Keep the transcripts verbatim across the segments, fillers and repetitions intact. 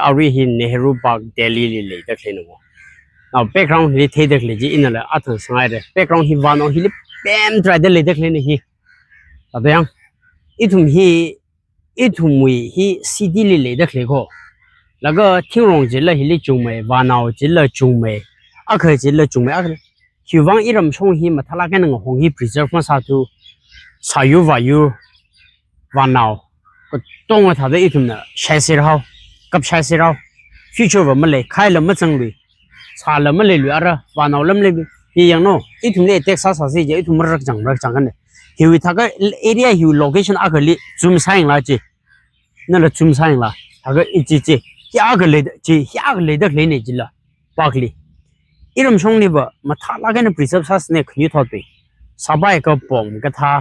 Arui hi Nehru Park, Delhi li leida khaleina mo. Now, background hili theida khalei chi inala athang sāngaira. Background hi vānao hili pemtraida leida khaleina hi. Thāda yang, ithum hi, ithumwui hi city li leida khalei ko. Laga thingrong chila hili chungmei, vānao chila chungmei, akha chila chungmei, akha. Hiwui vang iramshong hi mathālāk eina ngahong hi preserve masāthu, sāyur vāyur, vānao katonga thāda ithumna shaiser hao, kap shaiser hao, future va malei, khaila mazanglui, sāla maleilui ara, vānaola maleilui. Hi yangno, ithumli attack sāsāsi je, ithum marakchang, marakchang kane. Hiwui thākha area hiwui location akhali zum sāyangla chi. Nala zum sāyangla, thākha ichi chi, hi akha leida, chi, hi akha leida khaleina chila, park li. Iramshongli va, mathālāk eina preserve sāsāne khani thotpi. Sāpai kapom kathā,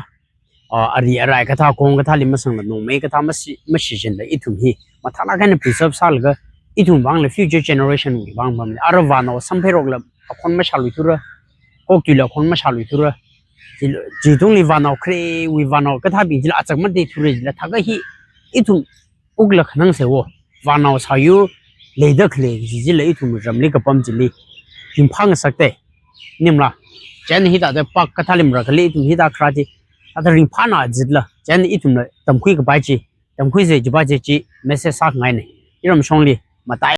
ah, ari arai kathā, kong kathāli masangla, nongmei kathā masi, masichinla ithum hi. Mathālāk eina preserve sālaga, ithum vangla future generation wui vang pamli. Ara vānao sampheirokla akhon mashāluithura, koktuila akhon mashāluithura. Chi, chitungli vānao kharewui vānao kathābing chila achak matheithura chila thākha hi ithum wukla khanang se wo. Vānao sāyur leida khalei chi chila ithum ramli kapam chili ringphāngasakte. Nimla, chieina hithāda park kathāli mara khalei ithum hithā kharā chi, thāda ringphāna jitla, chieina ithumla tamkhui kapai chi, tamkhuise jipa chi chi message sāngaine. Iramshongli matai